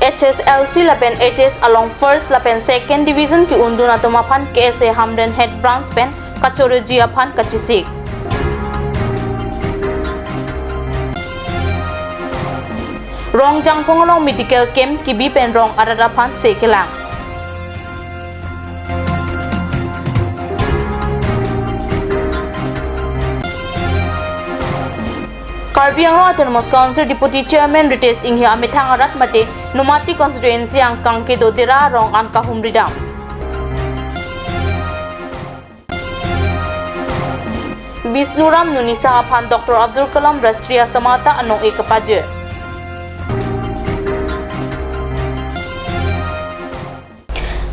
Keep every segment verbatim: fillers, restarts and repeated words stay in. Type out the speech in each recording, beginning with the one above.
H S L C lapen H S along first lapen second division ke-undun atum aphan K S A Hamren Head Branch pen kachoreji aphan kachesik. Rongjangphong along medical camp kebi pen rong arat aphan se kelang. Karbi Anglong Autonomous Council Deputy Chairman Ritesh Enghi amethang arat mate Nomati constituency angkang kedo Dera arong an kahumri dam. Bisnuram Nunisa aphan Doctor Abdul Kalam Rashtriya Samartha anong-e kepajir.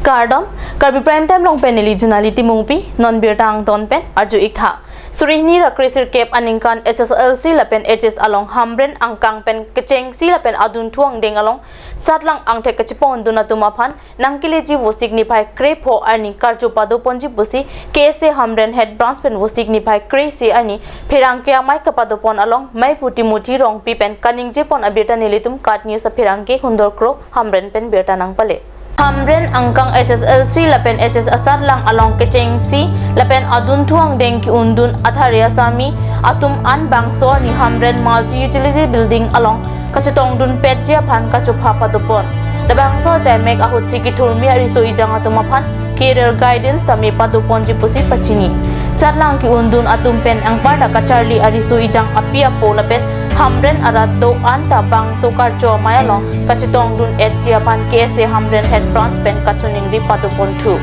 Kardom, Karbi Prime Time along pen neli Junali Timungpi, non birta angton pen arju-ik tha. Suri hini ra kre sirkep aningkan H S L C lapen H S along Hamren angkang pen kechengsi lapen adunthu angdeng along satlang angthek kachepondun atum aphan nangkeleji Vosik niphai krepho arni karju padoponji pusi K S A Hamren Head Branch pen Vosik niphai kre-isi arni pherangke amei kapadopon along Maipu Timothy Rongpi pen kaningjepon abirta nelitum KAT News apherangke Hundor Kro Hamren pen birta nangpale. Hamren angkang H S L C lapen H S asatlang along kechengsi lapen adunthu angdeng ke-undun athare asami atum an bangso arni Hamren Multi Utility Building along kachetongdunpetji aphan kachopha padopon. Labangso achaimek ahutsi kethurmi ariso ejang atum aphan career guidance tame padoponji pusi pachini. Satlang ke-undun atum pen anparta kacharli ariso ejang api apo lapen Hamren arat do-an ta bangso karcho amei along kachetongdun-etji aphan K S A Hamren Head Branch pen kachiningri padoponthu.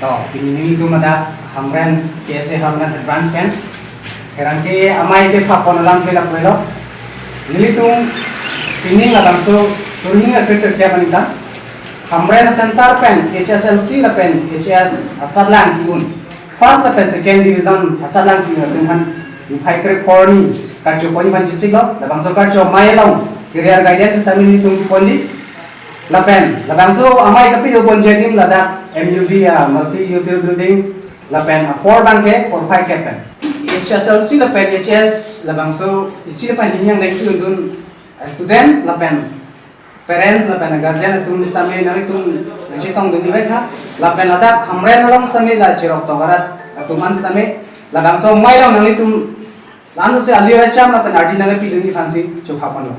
To, pini nelitum adak Hamren, K S A Hamren Head Branch pen pherangke amei kephapon alam ke lapuelo. Nelitum pini labangso suri hini ra kre sirkep aningkan Hamren center pen H S L C lapen H S asatlang ke-un, first lapen second division asatlang ke-un atum aphan niphai krepho arni karcho ponji aphan chesiklo. Labangso karcho amei along career guidance tame nelitum ponji. Lapen labangso amei kapadoponji adim ladak M U B, ah, Multi Utility Building lapen apor abangke porphai kep pen. H S L C lapen H S labangso isi lapen hini angdeng ke-undun student lapen parents lapen guardian atum sitame nanglitum nangchetongdun-ik tha. Lapen ladak Hamren along sitame la cheroktok arat atum an sitame labangso amei along nanglitum la-an si alir acham lapen ardi nangpidun-ik aphansi chophaponlo.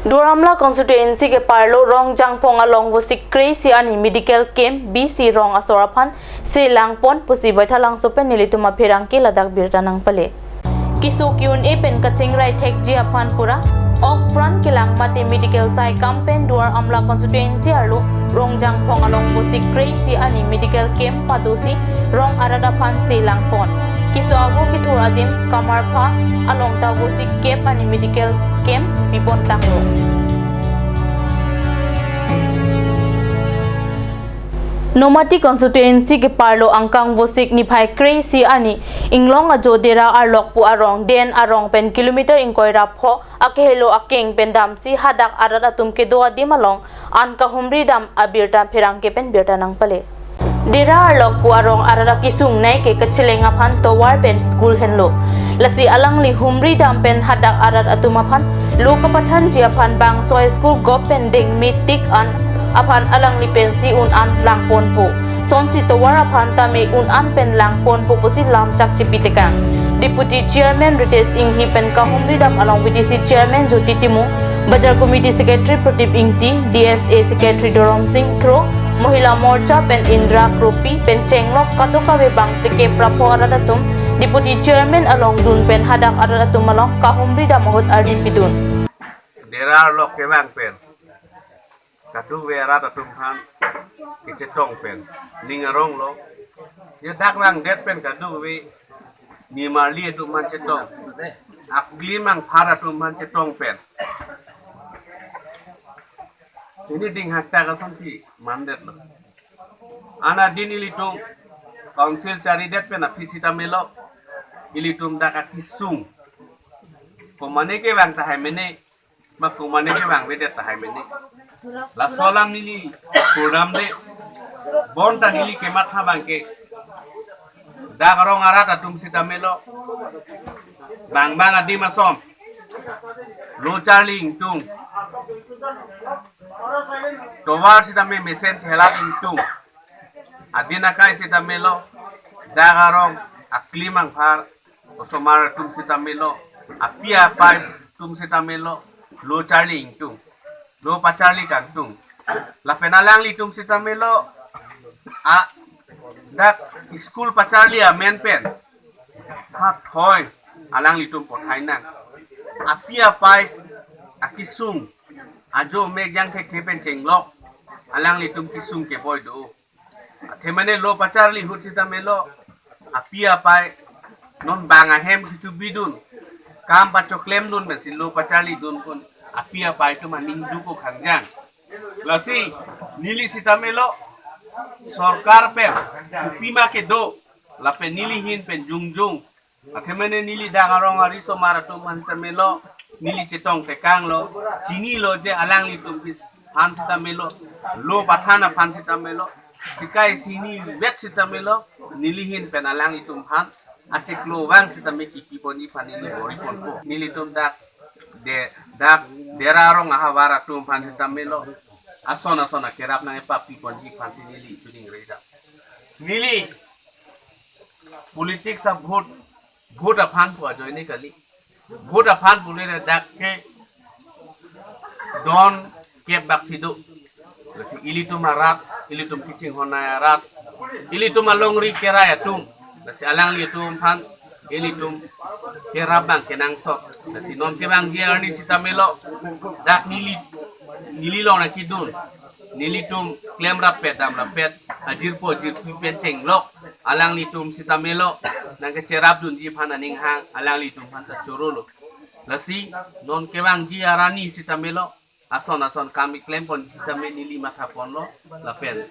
Duar Amla constituency keparlo Rongjangphong along Vosik kre-isi arni medical camp bisi rong asor aphan se langpon pusi Baithalangso pen nelitum apherangke ladak birta nangpale. Keso ke-un-e pen kachingrai thekji aphan pura ok pran kelang mate medical saikam pen Duar Amla constituency arlo Rongjangphong along Vosik kre-isi arni medical camp padosi rong arat aphan se langpon. Keso avo kethur adim Kamarpha along ta Vosik kep arni medical camp bipon tanglo. Nomati constituency keparlo angkang Vosik niphai kre-isi arni inglong ajo Dera arlok pu arong, den arong pen kilometer ingkoi ra pho akehelo akeng pen damsi hadak arat atum kedo adim along an kahumri dam abirta pherangke pen birta nangpale. Dera arlok pu arong arat akesung nei ke kacheleng aphan tovar pen school henlo. Lasi alangli humri dam pen hadak arat atum aphan lo kapathanji aphan bangso school gop pen dengme tik an aphan alangli pensi un an langponpo. Sonsi tovar aphan tame un an pen langponpo pusi lamchak chipi tekang. Deputy Chairman Ritesh Enghi pen kahumri dam along V D C Chairman Jyoti Timung, Bazar Committee Secretary Pradip Ingti, D S A Secretary Dorom Sing Kro, Mohila Morcha pen Indra Kropi pen chenglok kadokave bang teke prapho arat atum Deputy Chairman along dun pen hadak arat atum along kahumri dam ahut ardi pidun. Dera arlok kevang pen kadokave arat atum aphan kechetong pen ning aronglo. Hadak vangdet pen kadokave nimarli atum aphan chetong, aklim angphar atum aphan chetong pen ini ding hakta kasonsi mandetlo. Ana din ilitum council charidet pen aphi sitame lo, ilitum dak akesung komane kevang tahai mene, ma komane kevang vedet tahai mene. Laso alam neli program de bonta neli kematha abangke dak rong arat atum sitame lo, Bang bang adim ason lo charli ingtung. Tovar sitame mesen chelat ingtung. Adin akai sitame lo, dak arong aklim angphar osomar atum sitame lo, api apai atum sitame lo, lo charli ingtung, lo pacharli kangtung. Lapen alanglitum sitame lo, a, dak school pacharli amen pen ha thoi alanglitum pothai nang. Api apai akisung, ajo mek jang thekthe pen chenglok, alanglitum kisung keboi do. Athe mane lo pacharli ahut sitame lo, api apai non bang ahem kichu bidun, kam pachoklem dun pensi lo pacharli dun pon, api apai atum aning dukok hangjang. Lasi neli sitame lo, sorkar pen kopima kedo, lapen neli ahin pen jongjong. Athe mane neli dak arong ari osomar atum aphan sitame lo, neli chetong tekang lo, chinilo je alanglitum aphan sitame lo, lo pathan aphan sitame lo, sikai sini vet sitame lo, neli ahin pen alanglitum aphan achiklo vang sitame kipi ponji aphan neli bor-i ponpo. Nelitum dak de, dak dera arong ahavar atum aphan sitame lo, ason ason akerap nangkepapi ponji aphansi neli chuning reda. Neli politics a vote, vote aphan pu ajoine kali. Vote aphan pule dak ke don kep bak si do. Lasi ilitum arat, ilitum kachinghon arat, ilitum alongri kerai atum. Lasi alanglitum aphan ilitum kerap abang kenangsot. Lasi non kevangji arni sitame lo, dak neli, neli along nangkedun, nelitum klem rappet dam rappet, ajirpo ajirpi pen chenglok, alanglitum sitame lo nangkecherap dunji aphan aning hang, alanglitum aphan ta choro lo. Lasi non kevangji arni sitame lo, ason ason kam keklem ponji sitame neli matha ponlo, lapen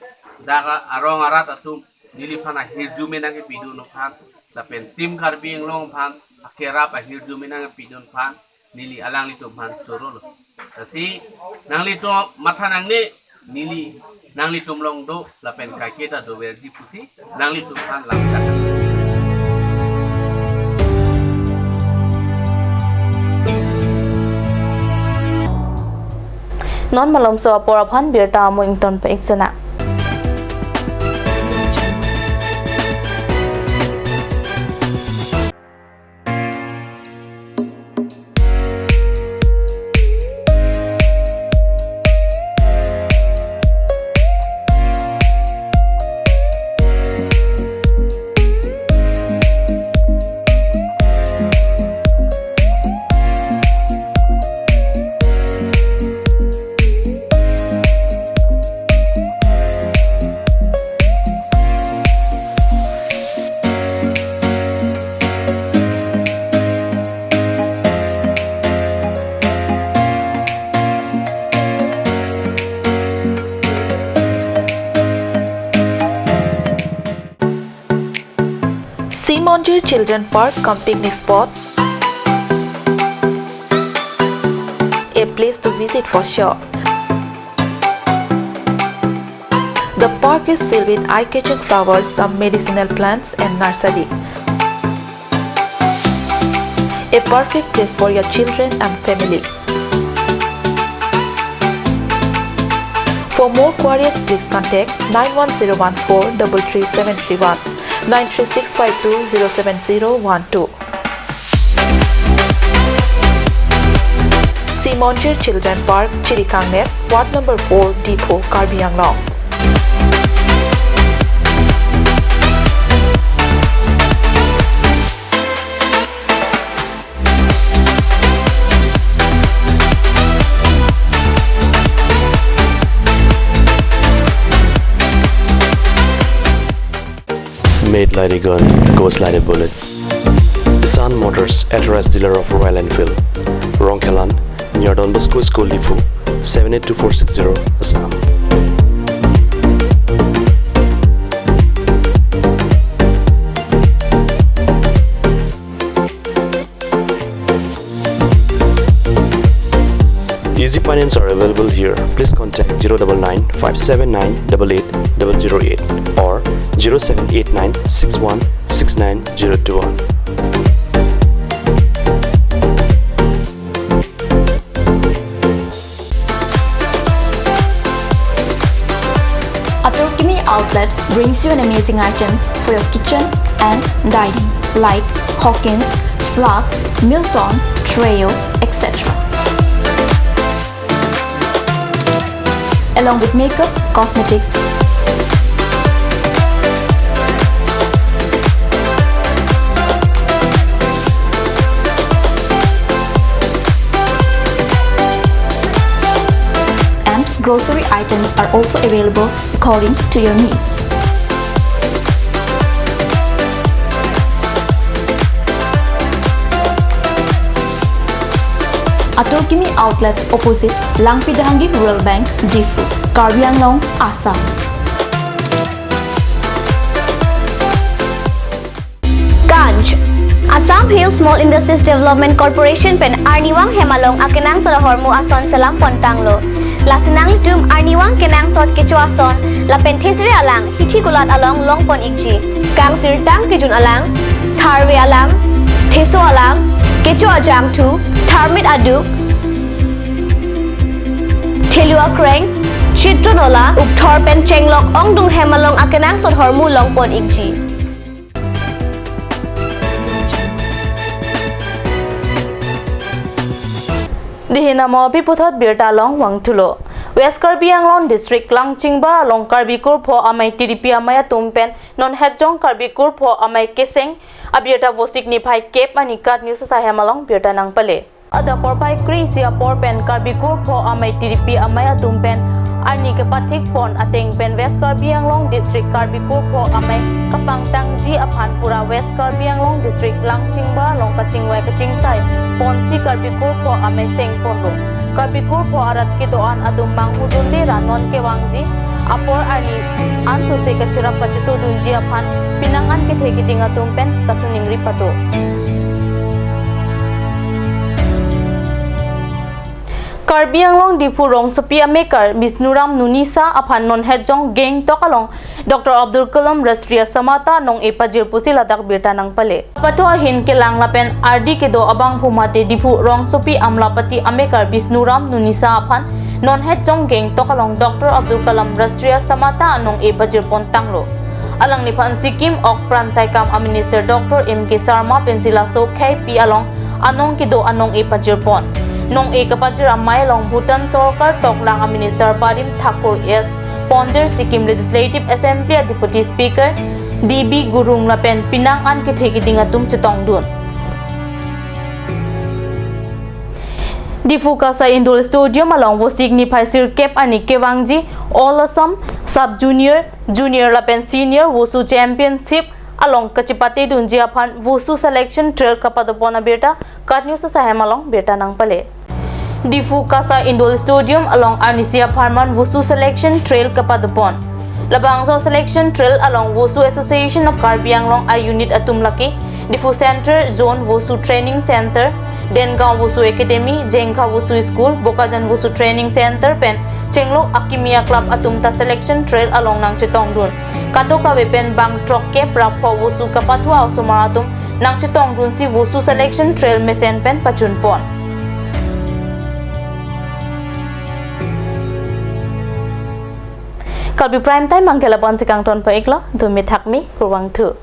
dak arong arat atum neliphan ahirjume nangkepi dun aphan, lapen Team Karbi Anglong aphan akerap ahirjume nangkepi dun aphan neli alanglitum aphan choro lo. Lasi nanglitum matha nangne, neli nanglitum along do lapen kaike ta doverji pusi nanglitum aphan langdun. Non malomso apor aphan birta amui ingtonpik sena. Sea Monjir Children Park cum picnic spot, a place to visit for sure. The park is filled with eye-catching flowers, some medicinal plants and nursery. A perfect place for your children and family. For more queries, please contact nine one zero one four double three seven three one, nine three six five two zero seven zero one two. Sea Monjir Children Park, Chirikangner, Ward number four, Diphu, Karbi Anglong. Made like a gun, goes like a bullet. Sun Motors, authorized dealer of Royal Enfield. Rongkhelan, near Don Bosco School, Diphu, seven eight two four six zero, Assam. Easy finance are available here. Please contact zero double nine five seven nine double eight double zero eight or zero seven eight nine six one six nine zero two one. Outlet brings you an amazing items for your kitchen and dining, like Hawkins, flasks, Milton, Treo, et cetera. Along with makeup, cosmetics, and grocery items are also available according to your needs. Atur Kimi Outlet, opposite Langpi Dehangi Rural Bank, Diphu, Karbi Anglong, Assam. Kanj. Assam Hill Small Industries Development Corporation pen arnivang hem along akenangsot ahormu ason selam pon tanglo. Lasi nanglitum arnivang kenangsot kecho ason lapen thesere alang hithi kulat along long pon ikji. Kangsirtang kejun alang, tharve alang, theso alang, kecho ajangthu, tharmit aduk, thelu akreng, chitro nola, ukthor pen chenglok ongdung hem along akenangsot ahormu long pon ikji. Dei hinamo pi puthot birta along vangthulo. West Karbi Anglong District Langchingba along Karbi Kurpho Amei T D P amei atum pen non hetjong Karbi Kurpho Amei Keseng abirta Vosik niphai kep ani KAT News asai hem along birta nangpale. Adap porphai kre-isi apor pen Karbi Kurpho Amei T D P amei atum pen arni kepathik pon ateng pen West Karbi Anglong District Karbi Kurpho Amei kapangtangji aphan pura West Karbi Anglong District Langchingba along kachingvai kachingsai ponsi Karbi Kurpho amei seng ponlo. Karbi Kurpho arat kedo-an atum manghudunde ra non kevangji apor arni ansose kachirap kachitudunji aphan penang an kethe keding atum pen kachiningri pado. Karbi Anglong Diphu rongsopi amekar Bisnuram Nunisa aphan non hetjong Gangtok along Doctor Abdul Kalam Rashtriya Samatha nong-e pajir pusi ladak birta nangpale. Pathu ahin kelang lapen ardi kedo abangphu mate Diphu rongsopi amlapati amekar Bisnuram Nunisa aphan non hetjong Gangtok along Doctor Abdul Kalam Rashtriya Samatha anong-e pajir pon tanglo. Alangliphan Sikkim ok pran saikam a Minister Doctor M K Sharma pensi laso kheipi along anong kedo anong-e pajir pon. Nong-e kapajir amei along Bhutan Sorkar toklang a Minister Parim Thakur S Ponder, Sikkim Legislative Assembly a Deputy Speaker D B Gurung lapen penang an kethe keding atum chetongdun. Diphu KASA Indoor Stadium along Vosik niphai sirkep ani kevangji All Assam Sub Junior, Junior lapen Senior Wushu Championship along kachipatedunji aphan Wushu Selection Trial kapadopon abirta KAT News asai hem along birta nangpale. Diphu KASA Indoor Stadium along arnisi apharman Wushu Selection Trial kapadopon. Labangso Selection Trial along Wushu Association of Karbi Anglong a unit atum lake Diphu Central Zone Wushu Training Center, Dengaon Wushu Academy, Jengkha Wushu School, Bokajan Wushu Training Center pen chenglok akimi a club atum ta selection trial along nangchetongdun. Kadokave pen bang throkkep ra pho Wushu kapathu a osomar atum nangchetongdunsi Wushu selection trial mesen pen pachunpon. Karbi Prime Time abangke la-an si kangtonpo iklo, dumi thakmi, kurvangthu.